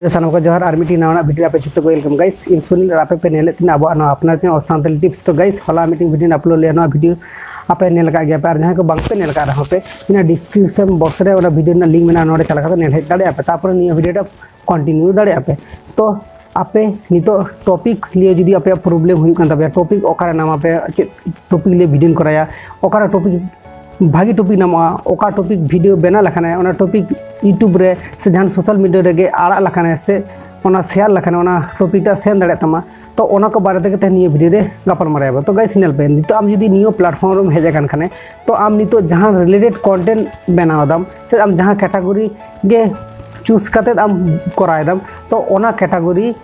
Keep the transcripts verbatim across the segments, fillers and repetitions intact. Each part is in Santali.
ᱥᱟᱱᱟᱢ ᱠᱚ ᱡᱚᱦᱟᱨ, ᱟᱨ ᱢᱤᱫᱴᱤᱡ ᱱᱟᱣᱟᱱᱟᱜ ᱵᱷᱤᱰᱤᱭᱳ ᱟᱯᱮ ᱡᱚᱛᱚ ᱠᱚ ᱣᱮᱞᱠᱟᱢ ᱜᱟᱭᱤᱥ᱾ ᱤᱧ ᱥᱩᱱᱤᱞ ᱟᱨ ᱟᱯᱮ ᱯᱮ ᱧᱮᱞᱮᱫ ᱛᱤᱧᱟ ᱟᱵᱚᱣᱟᱜ ᱱᱚᱣᱟ ᱟᱯᱱᱟᱨ ᱪᱮᱱᱮᱞ ᱥᱟᱱᱛᱟᱲᱤ ᱴᱤᱯᱥ᱾ ᱛᱚ ᱜᱟᱭᱤᱥ, ᱦᱚᱞᱟ ᱢᱤᱫᱴᱤᱡ ᱵᱷᱤᱰᱤᱭᱳ ᱟᱯᱞᱳᱰ ᱞᱮᱫᱼᱟ, ᱱᱚᱣᱟ ᱵᱷᱤᱰᱤᱭᱳ ᱟᱯᱮ ᱧᱮᱞ ᱟᱠᱟᱫ ᱜᱮᱭᱟ ᱯᱮ, ᱟᱨ ᱡᱟᱦᱟᱸᱭ ᱠᱚ ᱵᱟᱝ ᱯᱮ ᱧᱮᱞ ᱟᱠᱟᱫ ᱨᱮᱦᱚᱸ ᱯᱮ, ᱤᱧᱟᱹᱜ ᱰᱤᱥᱠᱨᱤᱯᱥᱚᱱ ᱵᱚᱠᱥ ᱨᱮ ᱚᱱᱟ ᱵᱷᱤᱰᱤᱭᱳ ᱨᱮᱱᱟᱜ ᱞᱤᱝᱠ ᱢᱮᱱᱟᱜᱼᱟ, ᱱᱚᱰᱮ ᱪᱟᱞᱟᱣ ᱠᱟᱛᱮ ᱧᱮᱞ ᱦᱮᱡ ᱫᱟᱲᱮᱭᱟᱜᱼᱟ ᱯᱮ᱾ ᱛᱟᱨᱯᱚᱨᱮ ᱱᱤᱭᱟᱹ ᱵᱷᱤᱰᱤᱭᱳ ᱴᱟ ᱠᱚᱱᱴᱤᱱᱤᱭᱩ ᱫᱟᱲᱮᱭᱟᱜᱼᱟ ᱯᱮ᱾ ᱛᱚ ᱟᱯᱮ ᱱᱤᱛᱚᱜ ᱴᱚᱯᱤᱠ ᱞᱤᱭᱮ ᱡᱩᱫᱤ ᱟᱯᱮᱭᱟᱜ ᱯᱨᱚᱵᱞᱮᱢ ᱦᱩᱭᱩᱜ ᱠᱟᱱ ᱛᱟᱯᱮᱭᱟ, ᱴᱚᱯᱤᱠ ᱚᱠᱟᱨᱮ ᱱᱟᱢᱟ ᱯᱮ, ᱪᱮᱫ ᱴᱚᱯᱤᱠ ᱞᱤᱭᱮ ᱵᱷᱤᱰᱤᱭᱳ ᱠᱚᱨᱟᱭᱟ, ᱚᱠᱟᱨᱮ ᱴᱚᱯᱤᱠ ᱵᱷᱟᱜᱮ ᱴᱚᱯᱤᱠ ᱧᱟᱢᱚᱜᱼᱟ, ᱚᱠᱟ ᱴᱚᱯᱤᱠ ᱵᱷᱤᱰᱤᱭᱳ ᱵᱮᱱᱟᱣ ᱞᱮᱠᱷᱟᱱ ᱚᱱᱟ ᱴᱚᱯᱤᱠ ᱤᱭᱩᱴᱩᱵᱽ ᱨᱮ ᱥᱮ ᱡᱟᱦᱟᱱ ᱥᱳᱥᱟᱞ ᱢᱤᱰᱤᱭᱟ ᱨᱮᱜᱮ ᱟᱲᱟᱜ ᱞᱮᱠᱷᱟᱱ ᱥᱮ ᱚᱱᱟ ᱥᱮᱭᱟᱨ ᱞᱮᱠᱷᱟᱱ ᱚᱱᱟ ᱴᱚᱯᱤᱠ ᱴᱟ ᱥᱮᱱ ᱫᱟᱲᱮᱭᱟᱜ ᱛᱟᱢᱟ᱾ ᱛᱚ ᱚᱱᱟ ᱠᱚ ᱵᱟᱨᱮ ᱛᱮᱜᱮ ᱛᱮᱦᱮᱧ ᱱᱤᱭᱟᱹ ᱵᱷᱤᱰᱤᱭᱳ ᱨᱮ ᱜᱟᱯᱟᱞ ᱢᱟᱨᱟᱣ ᱟᱵᱚᱱ᱾ ᱛᱚ ᱜᱟᱭᱤᱥ, ᱧᱮᱞ ᱯᱮ, ᱱᱤᱛᱚᱜ ᱟᱢ ᱡᱩᱫᱤ ᱱᱤᱭᱟᱹ ᱯᱞᱟᱴᱯᱷᱚᱨᱢ ᱨᱮᱢ ᱦᱮᱡ ᱟᱠᱟᱱ ᱠᱷᱟᱱᱮ, ᱛᱚ ᱟᱢ ᱱᱤᱛᱚᱜ ᱡᱟᱦᱟᱸ ᱨᱤᱞᱮᱴᱮᱰ ᱠᱚᱱᱴᱮᱱᱴ ᱵᱮᱱᱟᱣ ᱮᱫᱟᱢ ᱥᱮ ᱟᱢ ᱡᱟᱦᱟᱸ ᱠᱮᱴᱟᱜᱚᱨᱤ ᱜᱮ ᱪᱩᱡᱽ ᱠᱟᱛᱮᱫ ᱟᱢ ᱠᱚᱨᱟᱣ ᱮᱫᱟᱢ, ᱛᱚ ᱚᱱᱟ ᱠᱮᱴᱟᱜᱚᱨᱤ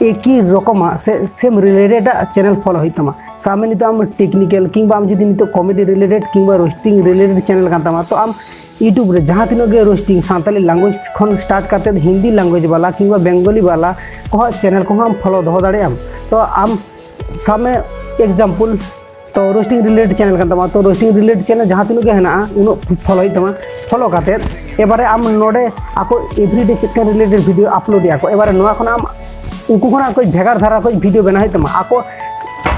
ᱮᱠᱤ ᱨᱚᱠᱚᱢᱟᱜ ᱥᱮ ᱥᱮᱢ ᱨᱤᱞᱮᱴᱮᱰ ᱟᱜ ᱪᱮᱱᱮᱞ ᱯᱷᱚᱞᱳ ᱦᱩᱭᱩᱜ ᱛᱟᱢᱟ᱾ ᱥᱟᱵ ᱢᱮ ᱱᱤᱛᱚᱜ ᱟᱢ ᱴᱮᱠᱱᱤᱠᱮᱞ ᱠᱤᱝᱵᱟ ᱟᱢ ᱡᱩᱫᱤ ᱱᱤᱛᱚᱜ ᱠᱚᱢᱮᱰᱤ ᱨᱤᱞᱮᱴᱮᱰ ᱠᱤᱝᱵᱟ ᱨᱳᱥᱴᱤᱝ ᱨᱤᱞᱮᱴᱮᱰ ᱪᱮᱱᱮᱞ ᱠᱟᱱ ᱛᱟᱢᱟ, ᱛᱚ ᱟᱢ ᱤᱭᱩᱴᱩᱵᱽ ᱨᱮ ᱡᱟᱦᱟᱸ ᱛᱤᱱᱟᱹᱜ ᱜᱮ ᱨᱳᱥᱴᱤᱝ ᱥᱟᱱᱛᱟᱞᱤ ᱞᱮᱝᱜᱩᱭᱮᱡᱽ ᱠᱷᱚᱱ ᱥᱴᱟᱨᱴ ᱠᱟᱛᱮᱫ ᱦᱤᱱᱫᱤ ᱞᱮᱝᱜᱩᱭᱮᱡᱽ ᱵᱟᱞᱟ ᱠᱤᱝᱵᱟ ᱵᱮᱝᱜᱚᱞᱤ ᱵᱟᱞᱟ ᱠᱚᱣᱟᱜ ᱪᱮᱱᱮᱞ ᱠᱚᱦᱚᱸ ᱟᱢ ᱯᱷᱚᱞᱳ ᱫᱚᱦᱚ ᱫᱟᱲᱮᱭᱟᱜ ᱟᱢ᱾ ᱛᱚ ᱟᱢ ᱥᱟᱵ ᱢᱮ ᱮᱠᱡᱟᱢᱯᱚᱞ, ᱛᱚ ᱨᱳᱥᱴᱤᱝ ᱨᱤᱞᱮᱴᱮᱰ ᱪᱮᱱᱮᱞ ᱠᱟᱱ ᱛᱟᱢᱟ, ᱛᱚ ᱨᱳᱥᱴᱤᱝ ᱨᱤᱞᱮᱴᱮᱰ ᱪᱮᱱᱮᱞ ᱡᱟᱦᱟᱸ ᱛᱤᱱᱟᱹᱜ ᱜᱮ ᱦᱮᱱᱟᱜᱼᱟ ᱩᱱᱟᱹᱜ ᱯᱷᱚᱞᱳ ᱦᱩᱭᱩᱜ ᱛᱟᱢᱟ᱾ ᱯᱷᱚᱞᱳ ᱠᱟᱛᱮᱫ ᱮᱵᱟᱨᱮ ᱟᱢ ᱱᱚᱰᱮ ᱟᱠᱚ ᱮᱵᱷᱨᱤᱰᱮ ᱪᱮᱫ ᱠᱟᱱ ᱨᱤᱞᱮᱴᱮᱰ ᱵᱷᱤᱰᱤᱭᱳ ᱟᱯᱞᱳᱰ ᱮᱫᱟ ᱠᱚ, ᱮᱵᱟᱨᱮ ᱱᱚᱣᱟ ᱠᱷᱚᱱᱟᱜ ᱟᱢ ᱩᱱᱠᱩ ᱠᱷᱚᱱᱟᱜ ᱠᱟᱹᱡ ᱵᱷᱮᱜᱟᱨ ᱫᱷᱟᱨᱟ ᱠᱟᱹᱡ ᱵᱷᱤᱰᱤᱭᱳ ᱵᱮᱱᱟᱣ ᱦᱩᱭᱩᱜ ᱛᱟᱢᱟ᱾ ᱟᱠᱚ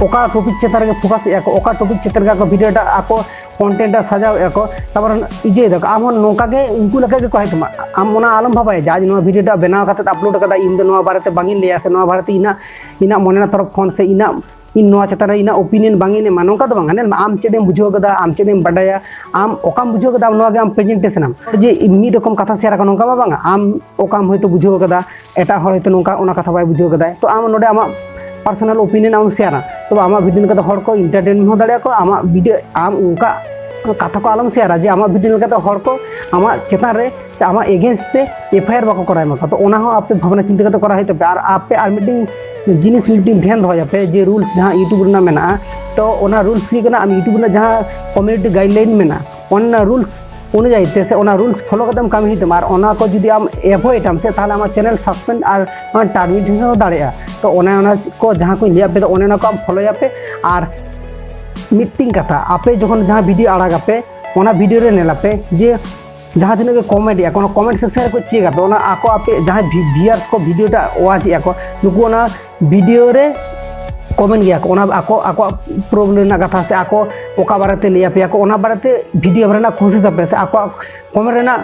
ᱚᱠᱟ ᱴᱚᱯᱤᱠ ᱪᱮᱛᱟᱱ ᱨᱮᱜᱮ ᱯᱷᱳᱠᱟᱥ ᱮᱫᱟ ᱠᱚ, ᱚᱠᱟ ᱴᱚᱯᱤᱠ ᱪᱮᱛᱟᱱ ᱨᱮᱜᱮ ᱟᱠᱚ ᱵᱷᱤᱰᱤᱭᱳ ᱴᱟᱜ ᱟᱠᱚ ᱠᱚᱱᱴᱮᱱᱴ ᱴᱟᱜ ᱥᱟᱡᱟᱣ ᱮᱫᱟ ᱠᱚ, ᱛᱟᱨᱯᱚᱨ ᱤᱭᱟᱹᱭ ᱫᱟᱠᱚ, ᱟᱢ ᱦᱚᱸ ᱱᱚᱝᱠᱟ ᱜᱮ ᱩᱱᱠᱩ ᱞᱮᱠᱟ ᱜᱮ ᱠᱚᱨᱟᱣ ᱦᱩᱭᱩᱜ ᱛᱟᱢᱟ᱾ ᱟᱢ ᱚᱱᱟ ᱟᱞᱚᱢ ᱵᱷᱟᱵᱟᱭᱟ ᱡᱮ ᱟᱡ ᱱᱚᱣᱟ ᱵᱷᱤᱰᱤᱭᱳ ᱴᱟᱜ ᱵᱮᱱᱟᱣ ᱠᱟᱛᱮᱫ ᱟᱯᱞᱳᱰ ᱠᱟᱫᱟ, ᱤᱧ ᱫᱚ ᱱᱚᱣᱟ ᱵᱟᱨᱮᱛᱮ ᱵᱟᱝ ᱤᱧ ᱞᱟᱹᱭᱟ ᱥᱮ ᱱᱚᱣᱟ ᱵᱟᱨᱮᱛᱮ ᱤᱧᱟᱹᱜ ᱤᱧᱟᱹᱜ ᱢᱚᱱᱮ ᱨᱮᱱᱟᱜ ᱛᱚᱨᱚᱯ ᱠᱷᱚᱱ ᱥᱮ ᱤᱧᱟᱹᱜ ᱤᱧ ᱱᱚᱣᱟ ᱪᱮᱛᱟᱱ ᱨᱮ ᱤᱧᱟᱹᱜ ᱚᱯᱤᱱᱤᱭᱚᱱ ᱵᱟᱝ ᱤᱧ ᱮᱢᱟ, ᱱᱚᱝᱠᱟ ᱫᱚ ᱵᱟᱝ᱾ ᱧᱮᱞ ᱢᱮ, ᱟᱢ ᱪᱮᱫ ᱮᱢ ᱵᱩᱡᱷᱟᱹᱣ ᱠᱟᱫᱟ, ᱟᱢ ᱪᱮᱫ ᱮᱢ ᱵᱟᱰᱟᱭᱟ, ᱟᱢ ᱚᱠᱟᱢ ᱵᱩᱡᱷᱟᱹᱣ ᱠᱟᱫᱟ, ᱟᱢ ᱱᱚᱣᱟ ᱜᱮ ᱟᱢ ᱯᱨᱮᱡᱮᱱᱴᱮᱥᱚᱱ ᱟᱢ᱾ ᱡᱮ ᱢᱤᱫ ᱨᱚᱠᱚᱢ ᱠᱟᱛᱷᱟ ᱥᱮᱭᱟᱨ ᱟᱠᱟᱱᱟ, ᱱᱚᱝᱠᱟ ᱢᱟ ᱵᱟᱝᱟ᱾ ᱟᱢ ᱚᱠᱟᱢ ᱦᱚᱭᱛᱳ ᱵᱩᱡᱷᱟᱹᱣ ᱠᱟᱫᱟ, ᱮᱴᱟᱜ ᱦᱚᱲ ᱦᱚᱭᱛᱳ ᱱᱚᱝᱠᱟ ᱚᱱᱟ ᱠᱟᱛᱷᱟ ᱵᱟᱭ ᱵᱩᱡᱷᱟᱹᱣ ᱠᱟᱫᱟᱭ, ᱛᱚ ᱟᱢ ᱱᱚᱰᱮ ᱟᱢᱟᱜ ᱯᱟᱨᱥᱚᱱᱟᱞ ᱚᱯᱤᱱᱤᱭᱚᱱ ᱟᱢ ᱥᱮᱭᱟᱨᱟ, ᱛᱚ ᱟᱢᱟᱜ ᱵᱷᱤᱰᱤᱭᱳ ᱞᱮᱠᱟᱛᱮ ᱦᱚᱲ ᱠᱚ ᱮᱱᱴᱟᱨᱴᱮᱱ ᱦᱚᱸ ᱫᱟᱲᱮᱭᱟᱜᱼᱟ ᱠᱚ᱾ ᱟᱢᱟᱜ ᱵᱷᱤᱰᱤᱭᱳ ᱟᱢ ᱚᱱᱠᱟ ᱠᱟᱛᱷᱟ ᱠᱚ ᱟᱞᱚᱢ ᱥᱮᱭᱟᱨᱟ ᱡᱮ ᱟᱢᱟᱜ ᱵᱷᱤᱰᱤᱭᱳ ᱞᱮᱠᱟᱛᱮ ᱦᱚᱲ ᱠᱚ ᱟᱢᱟᱜ ᱪᱮᱛᱟᱱ ᱨᱮ ᱥᱮ ᱟᱢᱟᱜ ᱮᱜᱮᱱᱥᱴ ᱛᱮ ᱮᱯᱷ ᱟᱭ ᱟᱨ ᱵᱟᱠᱚ ᱠᱚᱨᱟᱣ ᱢᱟ᱾ ᱛᱚ ᱚᱱᱟ ᱦᱚᱸ ᱟᱯᱮ ᱵᱷᱟᱵᱽᱱᱟ ᱪᱤᱱᱛᱟᱹ ᱠᱟᱛᱮ ᱠᱚᱨᱟᱣ ᱦᱩᱭᱩᱜ ᱛᱟᱯᱮᱭᱟ᱾ ᱟᱨ ᱟᱯᱮ ᱟᱨ ᱢᱤᱫᱴᱤᱱ ᱡᱤᱱᱤᱥ ᱢᱤᱫᱴᱤᱱ ᱫᱷᱮᱭᱟᱱ ᱫᱚᱦᱚᱭᱟᱯᱮ ᱡᱮ ᱨᱩᱞᱥ ᱡᱟᱦᱟᱸ ᱤᱭᱩᱴᱩᱵᱽ ᱨᱮᱱᱟᱜ ᱢᱮᱱᱟᱜᱼᱟ, ᱛᱚ ᱚᱱᱟ ᱨᱩᱞᱥ ᱦᱩᱭᱩᱜ ᱠᱟᱱᱟ ᱟᱢ ᱤᱭᱩᱴᱩᱵᱽ ᱨᱮᱱᱟᱜ ᱡᱟᱦᱟᱸ ᱠᱚᱢᱤᱭᱩᱱᱤᱴᱤ ᱜᱟᱭᱤᱰᱞᱟᱭᱤᱱ ᱢᱮᱱᱟᱜᱼᱟ, ᱚᱱᱟ ᱨᱩᱞᱥ ᱚᱱᱩᱡᱟᱭᱤ ᱛᱮ ᱥᱮ ᱚᱱᱟ ᱨᱩᱞᱥ ᱯᱷᱚᱞᱳ ᱠᱟᱛᱮᱢ ᱠᱟᱹᱢᱤ ᱦᱩᱭᱩᱜ ᱛᱟᱢᱟ᱾ ᱟᱨ ᱚᱱᱟ ᱠᱚ ᱡᱩᱫᱤ ᱟᱢ ᱮᱵᱷᱚᱭᱮᱰ ᱟᱢ ᱥᱮ, ᱛᱟᱦᱚᱞᱮ ᱟᱢᱟᱜ ᱪᱮᱱᱮᱞ ᱥᱟᱥᱯᱮᱱᱰ ᱟᱨ ᱴᱟᱨᱢᱤᱱᱮᱴ ᱦᱚᱸ ᱫᱟᱲᱮᱭᱟᱜᱼᱟ᱾ ᱛᱚ ᱚᱱᱮ ᱚᱱᱟ ᱠᱚ ᱡᱟᱦᱟᱸ ᱠᱚᱧ ᱞᱟᱹᱭᱟᱫ ᱯᱮ ᱫᱚ, ᱚᱱᱮ ᱚᱱᱟ ᱠᱚ ᱟᱢ ᱯᱷᱚᱞᱳᱭᱟᱯᱮ᱾ ᱟᱨ ᱢᱤᱫᱴᱤᱱ ᱠᱟᱛᱷᱟ, ᱟᱯᱮ ᱡᱚᱠᱷᱚᱱ ᱡᱟᱦᱟᱸ ᱵᱷᱤᱰᱤᱭᱳ ᱟᱲᱟᱜᱟᱯᱮ, ᱚᱱᱟ ᱵᱷᱤᱰᱤᱭᱳ ᱨᱮ ᱧᱮᱞᱟᱯᱮ ᱡᱮ ᱡᱟᱦᱟᱸ ᱛᱤᱱᱟᱹᱜ ᱜᱮ ᱠᱚᱢᱮᱱᱴ ᱮᱫᱼᱟ ᱠᱚ, ᱚᱱᱟ ᱠᱚᱢᱮᱱᱴ ᱥᱮᱠᱥᱚᱱ ᱨᱮᱠᱚ ᱪᱮᱠ ᱟᱯᱮ, ᱚᱱᱟ ᱟᱠᱚ ᱟᱯᱮ ᱡᱟᱦᱟᱸᱭ ᱵᱷᱤᱭᱩᱭᱟᱨᱥ ᱠᱚ ᱵᱷᱤᱰᱤᱭᱳ ᱴᱟ ᱳᱣᱟᱪ ᱮᱫᱼᱟ ᱠᱚ, ᱱᱩᱠᱩ ᱚᱱᱟ ᱵᱷᱤᱰᱤᱭᱳ ᱨᱮ ᱠᱚᱢᱮᱱᱴ ᱜᱮᱭᱟ ᱠᱚ, ᱚᱱᱟ ᱟᱠᱚ ᱟᱠᱚᱣᱟᱜ ᱯᱨᱚᱵᱞᱮᱢ ᱨᱮᱱᱟᱜ ᱠᱟᱛᱷᱟ ᱥᱮ ᱟᱠᱚ ᱚᱠᱟ ᱵᱟᱨᱮᱛᱮ ᱞᱟᱹᱭ ᱟᱯᱮᱭᱟ ᱠᱚ, ᱚᱱᱟ ᱵᱟᱨᱮᱛᱮ ᱵᱷᱤᱰᱤᱭᱳ ᱮᱢ ᱨᱮᱱᱟᱜ ᱠᱳᱥᱤᱥ ᱟᱯᱮ ᱥᱮ ᱟᱠᱚᱣᱟᱜ ᱠᱚᱢᱮᱱᱴ ᱨᱮᱱᱟᱜ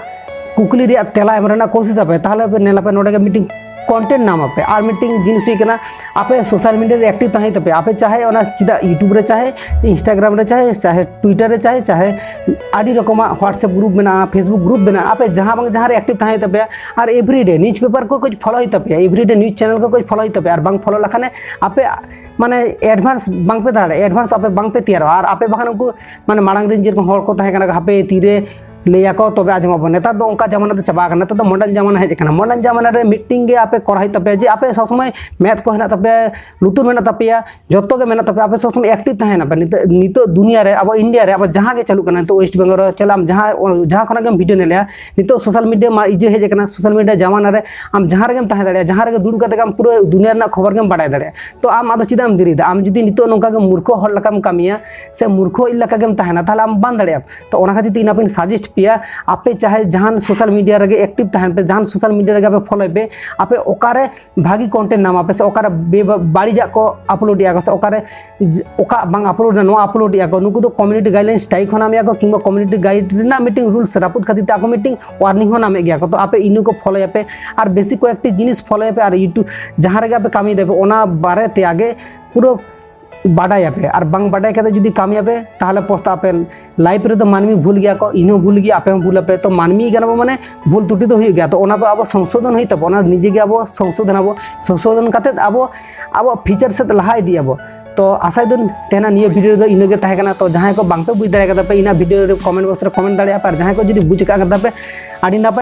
ᱠᱩᱠᱞᱤ ᱨᱮᱭᱟᱜ ᱛᱮᱞᱟ ᱮᱢ ᱨᱮᱱᱟᱜ ᱠᱳᱥᱤᱥ ᱟᱯᱮ, ᱛᱟᱦᱚᱞᱮ ᱯᱮ ᱧᱮᱞ ᱟᱯᱮ ᱱᱚᱰᱮ ᱜᱮ ᱢᱤᱫᱴᱤᱝ ᱠᱚᱱᱴᱮᱱᱴ ᱧᱟᱢ ᱟᱯᱮ᱾ ᱟᱨ ᱢᱤᱫᱴᱤᱝ ᱡᱤᱱᱤᱥ ᱦᱩᱭᱩᱜ ᱠᱟᱱᱟ, ᱟᱯᱮ ᱥᱳᱥᱟᱞ ᱢᱤᱰᱤᱭᱟ ᱨᱮ ᱮᱠᱴᱤᱵᱷ ᱛᱟᱦᱮᱸ ᱦᱩᱭᱩᱜ ᱛᱟᱯᱮᱭᱟ᱾ ᱟᱯᱮ ᱪᱟᱦᱮ ᱚᱱᱟ ᱪᱮᱫᱟᱜ ᱭᱩᱴᱩᱵᱽ ᱨᱮ ᱪᱟᱦᱮ, ᱪᱮ ᱤᱱᱥᱴᱟᱜᱨᱟᱢ ᱨᱮ ᱪᱟᱦᱮ, ᱪᱟᱦᱮ ᱴᱩᱭᱴᱟᱨ ᱨᱮ ᱪᱟᱦᱮ, ᱪᱟᱦᱮ ᱟᱹᱰᱤ ᱨᱚᱠᱚᱢᱟᱜ WhatsApp ᱜᱨᱩᱯ ᱢᱮᱱᱟᱜᱼᱟ, Facebook ᱜᱨᱩᱯ ᱢᱮᱱᱟᱜᱼᱟ, ᱟᱯᱮ ᱡᱟᱦᱟᱸ ᱵᱟᱝ ᱡᱟᱦᱟᱸ ᱨᱮ ᱮᱠᱴᱤᱵᱷ ᱛᱟᱦᱮᱸ ᱦᱩᱭᱩᱜ ᱛᱟᱯᱮᱭᱟ᱾ ᱟᱨ ᱮᱵᱷᱨᱤᱰᱮ ᱱᱤᱭᱩᱡᱽ ᱯᱮᱯᱟᱨ ᱠᱚ ᱠᱟᱹᱡ ᱯᱷᱚᱞᱳ ᱦᱩᱭᱩᱜ ᱛᱟᱯᱮᱭᱟ, ᱮᱵᱷᱨᱤᱰᱮ ᱱᱤᱭᱩᱡᱽ ᱪᱮᱱᱮᱞ ᱠᱚ ᱠᱟᱹᱡ ᱯᱷᱚᱞᱳ ᱦᱩᱭᱩᱜ ᱛᱟᱯᱮᱭᱟ᱾ ᱟᱨ ᱵᱟᱝ ᱯᱷᱚᱞᱳ ᱞᱮᱠᱷᱟᱱ ᱟᱯᱮ ᱢᱟᱱᱮ ᱮᱰᱵᱷᱟᱱᱥ ᱵᱟᱝ ᱯᱮ ᱫᱟᱲᱮᱭᱟᱜᱼᱟ, ᱮᱰᱵᱷᱟᱱᱥ ᱟᱯᱮ ᱵᱟᱝ ᱯᱮ ᱛᱮᱭᱟᱨᱚᱜᱼᱟ᱾ ᱟᱨ ᱟᱯᱮ ᱵᱟᱠᱷᱟᱱ ᱩᱱᱠᱩ ᱢᱟᱱᱮ ᱢᱟᱲᱟᱝ ᱨᱮᱱ ᱡᱮᱨᱚᱠᱚᱢ ᱦᱚᱲ ᱠᱚ ᱛᱟᱦᱮᱸ ᱠᱟᱱᱟ, ᱦᱟᱯᱮ ᱛᱤᱨᱮ ᱞᱟᱹᱭᱟᱠᱚ ᱛᱚᱵᱮ ᱟᱸᱡᱚᱢ ᱟᱵᱚᱱ᱾ ᱱᱮᱛᱟᱨ ᱫᱚ ᱚᱱᱠᱟ ᱡᱟᱢᱟᱱᱟ ᱫᱚ ᱪᱟᱵᱟ ᱟᱠᱟᱱᱟ, ᱱᱮᱛᱟᱨ ᱫᱚ ᱢᱚᱰᱟᱨᱱ ᱡᱟᱢᱟᱱᱟ ᱦᱮᱡ ᱟᱠᱟᱱᱟ᱾ ᱢᱚᱰᱟᱨᱱ ᱡᱟᱢᱟᱱᱟ ᱨᱮ ᱢᱤᱫᱴᱤᱝ ᱜᱮ ᱟᱯᱮ ᱠᱚᱨᱟᱣ ᱦᱩᱭᱩᱜ ᱛᱟᱯᱮᱭᱟ, ᱡᱮ ᱟᱯᱮ ᱥᱚᱵ ᱥᱚᱢᱚᱭ ᱢᱮᱫ ᱠᱚ ᱦᱮᱱᱟᱜ ᱛᱟᱯᱮᱭᱟ, ᱞᱩᱛᱩᱨ ᱢᱮᱱᱟᱜ ᱛᱟᱯᱮᱭᱟ, ᱡᱚᱛᱚ ᱜᱮ ᱢᱮᱱᱟᱜ ᱛᱟᱯᱮᱭᱟ, ᱟᱯᱮ ᱥᱚᱵ ᱥᱚᱢᱚᱭ ᱮᱠᱴᱤᱵᱷ ᱛᱟᱦᱮᱱ ᱟᱯᱮ᱾ ᱱᱤᱛᱚᱜ, ᱱᱤᱛᱚᱜ ᱫᱩᱱᱤᱭᱟᱹ ᱨᱮ, ᱟᱵᱚ ᱤᱱᱰᱤᱭᱟ ᱨᱮ, ᱟᱵᱚ ᱡᱟᱦᱟᱸ ᱜᱮ ᱪᱟᱹᱞᱩᱜ ᱠᱟᱱᱟ, ᱱᱤᱛᱚᱜ ᱳᱭᱮᱥᱴ ᱵᱮᱝᱜᱚᱞ ᱨᱮ ᱪᱟᱞᱟᱜ ᱟᱢ, ᱡᱟᱦᱟᱸ, ᱡᱟᱦᱟᱸ ᱠᱷᱚᱱᱟᱜ ᱜᱮᱢ ᱵᱷᱤᱰᱤᱭᱳ ᱧᱮᱞᱮᱜᱼᱟ, ᱱᱤᱛᱚᱜ ᱥᱳᱥᱟᱞ ᱢᱤᱰᱤᱭᱟ ᱢᱟ ᱤᱭᱟᱹ ᱦᱮᱡ ᱟᱠᱟᱱᱟ, ᱥᱳᱥᱟᱞ ᱢᱤᱰᱤᱭᱟ ᱡᱟᱢᱟᱱᱟ ᱨᱮ ᱟᱢ ᱡᱟᱦᱟᱸ ᱨᱮᱜᱮᱢ ᱛᱟᱦᱮᱸ ᱫᱟᱲᱮᱭᱟᱜᱼᱟ, ᱡᱟᱦᱟᱸ ᱨᱮᱜᱮ ᱫᱩᱲᱩᱵ ᱠᱟᱛᱮ ᱜᱮ ᱟᱢ ᱯᱩᱨᱟᱹ ᱫᱩᱱᱤᱭᱟᱹ ᱨᱮᱱᱟᱜ ᱠᱷᱚᱵᱚᱨ ᱜᱮᱢ ᱵᱟᱰᱟᱭ ᱫᱟᱲᱮᱭᱟᱜᱼᱟ᱾ ᱛᱚ ᱟᱢ ᱟᱫᱚ ᱪᱮᱫᱟᱜ ᱮᱢ ᱫᱮᱨᱤᱭᱮᱫᱟ? ᱟᱢ ᱡᱩᱫᱤ ᱱᱤᱛᱚᱜ ᱱᱚᱝᱠᱟ ᱜᱮ ᱢᱩᱨᱠᱷᱚ ᱦᱚᱲ ᱞᱮᱠᱟᱢ ᱠᱟᱹᱢᱤᱭᱟ ᱥᱮ ᱢᱩᱨᱠᱷᱚ ᱞᱮᱠᱟ ᱜᱮᱢ ᱛᱟᱦᱮᱱᱟ, ᱛᱟᱦᱚᱞᱮ ᱟᱢ ᱵᱟᱝ ᱫᱟᱲᱮᱭᱟᱜᱼᱟ᱾ ᱛᱚ ᱚᱱᱟ ᱠᱷᱟᱹᱛᱤᱨ ᱛᱮ ᱤᱧ ᱟᱯᱮᱧ ᱥᱟᱡᱮᱥᱴ ᱯᱮᱭᱟ, ᱟᱯᱮ ᱪᱟᱦᱮ ᱡᱟᱦᱟᱱ ᱥᱳᱥᱟᱞ ᱢᱤᱰᱤᱭᱟ ᱨᱮᱜᱮ ᱮᱠᱴᱤᱵᱷ ᱛᱟᱦᱮᱱ ᱯᱮ, ᱡᱟᱦᱟᱱ ᱥᱳᱥᱟᱞ ᱢᱤᱰᱤᱭᱟ ᱨᱮᱜᱮ ᱟᱯᱮ ᱯᱷᱚᱞᱳᱭ ᱯᱮ, ᱟᱯᱮ ᱚᱠᱟᱨᱮ ᱵᱷᱟᱹᱜᱤ ᱠᱚᱱᱴᱮᱱᱴ ᱧᱟᱢᱟ ᱯᱮ ᱥᱮ ᱚᱠᱟᱨᱮ ᱵᱮ-, ᱵᱟᱹᱲᱤᱡᱟᱜ ᱠᱚ ᱟᱯᱞᱳᱰ ᱮᱫᱼᱟ ᱠᱚ ᱥᱮ ᱚᱠᱟᱨᱮ ᱡ-, ᱚᱠᱟ ᱵᱟᱝ ᱟᱯᱞᱳᱰ ᱮᱱᱟ, ᱱᱚᱣᱟ ᱟᱯᱞᱳᱰ ᱮᱫᱼᱟ ᱠᱚ, ᱱᱩᱠᱩ ᱫᱚ ᱠᱚᱢᱤᱭᱩᱱᱤᱴᱤ ᱜᱟᱭᱤᱰᱞᱟᱭᱤᱱ ᱥᱴᱨᱟᱭᱤᱠ ᱦᱚᱸ ᱧᱟᱢᱮᱫᱼᱟ ᱠᱚ, ᱠᱤᱝᱵᱟ ᱠᱚᱢᱤᱭᱩᱱᱤᱴᱤ ᱜᱟᱭᱤᱰ ᱨᱮᱱᱟᱜ ᱢᱤᱫᱴᱤᱝ ᱨᱩᱞᱥ ᱨᱟᱹᱯᱩᱫ ᱠᱷᱟᱹᱛᱤᱨ ᱛᱮ ᱟᱠᱚ ᱢᱤᱫᱴᱤᱝ ᱳᱣᱟᱨᱱᱤᱝ ᱦᱚᱸ ᱧᱟᱢᱮᱫ ᱜᱮᱭᱟ ᱠᱚ᱾ ᱛᱚ ᱟᱯᱮ ᱤᱱᱟᱹ ᱠᱚ ᱯᱷᱚᱞᱳᱭᱟᱯᱮ ᱟᱨ ᱵᱮᱥᱤ ᱠᱚᱭᱮᱠᱴᱤ ᱡᱤᱱᱤᱥ ᱯᱷᱚᱞᱳᱭᱟᱯᱮ ᱟᱨ ᱤᱭᱩᱴᱩᱵᱽ ᱡᱟᱦᱟᱸ ᱨᱮᱜᱮ ᱟᱯᱮ ᱠᱟᱹᱢᱤᱭ ᱫᱟᱯᱮ ᱚᱱᱟ ᱵᱟᱨᱮᱛᱮ ᱟᱜᱮ ᱯᱩᱨᱟᱹ ᱵᱟᱰᱟᱭᱟᱯᱮ᱾ ᱟᱨ ᱵᱟᱝ ᱵᱟᱰᱟᱭ ᱠᱟᱛᱮ ᱡᱩᱫᱤ ᱠᱟᱹᱢᱤᱭᱟᱯᱮ, ᱛᱟᱦᱚᱞᱮ ᱯᱚᱥᱛᱟᱜ ᱟᱯᱮ᱾ ᱞᱟᱭᱤᱯᱷ ᱨᱮᱫᱚ ᱢᱟᱹᱱᱢᱤ ᱵᱷᱩᱞ ᱜᱮᱭᱟ ᱠᱚ, ᱤᱧ ᱦᱚᱸ ᱵᱷᱩᱞ ᱜᱮᱭᱟ, ᱟᱯᱮ ᱦᱚᱸ ᱵᱷᱩᱞ ᱟᱯᱮ᱾ ᱛᱚ ᱢᱟᱹᱱᱢᱤ ᱠᱟᱱᱟ ᱵᱚ ᱢᱟᱱᱮ ᱵᱷᱩᱞ ᱛᱨᱩᱴᱤ ᱫᱚ ᱦᱩᱭᱩᱜ ᱜᱮᱭᱟ᱾ ᱛᱚ ᱚᱱᱟ ᱫᱚ ᱟᱵᱚ ᱥᱚᱝᱥᱳᱫᱷᱚᱱ ᱦᱩᱭᱩᱜ ᱛᱟᱵᱚᱱᱟ, ᱱᱤᱡᱮ ᱜᱮ ᱟᱵᱚ ᱥᱚᱝᱥᱳᱫᱷᱚᱱ ᱟᱵᱚ, ᱥᱚᱝᱥᱳᱫᱷᱚᱱ ᱠᱟᱛᱮ ᱟᱵᱚ ᱟᱵᱚ ᱯᱷᱤᱭᱩᱪᱟᱨ ᱥᱮᱫ ᱞᱟᱦᱟ ᱤᱫᱤᱜ ᱟᱵᱚ᱾ ᱛᱚ ᱟᱥᱟᱭ ᱫᱟᱹᱧ ᱛᱮᱦᱮᱧᱟᱜ ᱱᱤᱭᱟᱹ ᱵᱷᱤᱰᱤᱭᱳ ᱨᱮᱫᱚ ᱤᱱᱟᱹᱜᱮ ᱛᱟᱦᱮᱸ ᱠᱟᱱᱟ᱾ ᱛᱚ ᱡᱟᱦᱟᱸᱭ ᱠᱚ ᱵᱟᱝ ᱯᱮ ᱵᱩᱡᱽ ᱫᱟᱲᱮ ᱠᱟᱫᱟ ᱯᱮ, ᱤᱧᱟᱹᱜ ᱵᱷᱤᱰᱤᱭᱳ ᱨᱮ ᱠᱚᱢᱮᱱᱴ ᱵᱚᱠᱥ ᱨᱮ ᱠᱚᱢᱮᱱᱴ ᱫᱟᱲᱮᱭᱟᱜᱼᱟ ᱯᱮ, ᱟᱨ ᱡᱟᱦᱟᱸᱭ ᱠᱚ ᱡᱩᱫᱤ ᱵᱩᱡᱽ ᱟᱠᱟᱫ ᱠᱟᱫᱟ ᱯᱮ, ᱟᱹᱰᱤ ᱱᱟᱯᱟᱭ᱾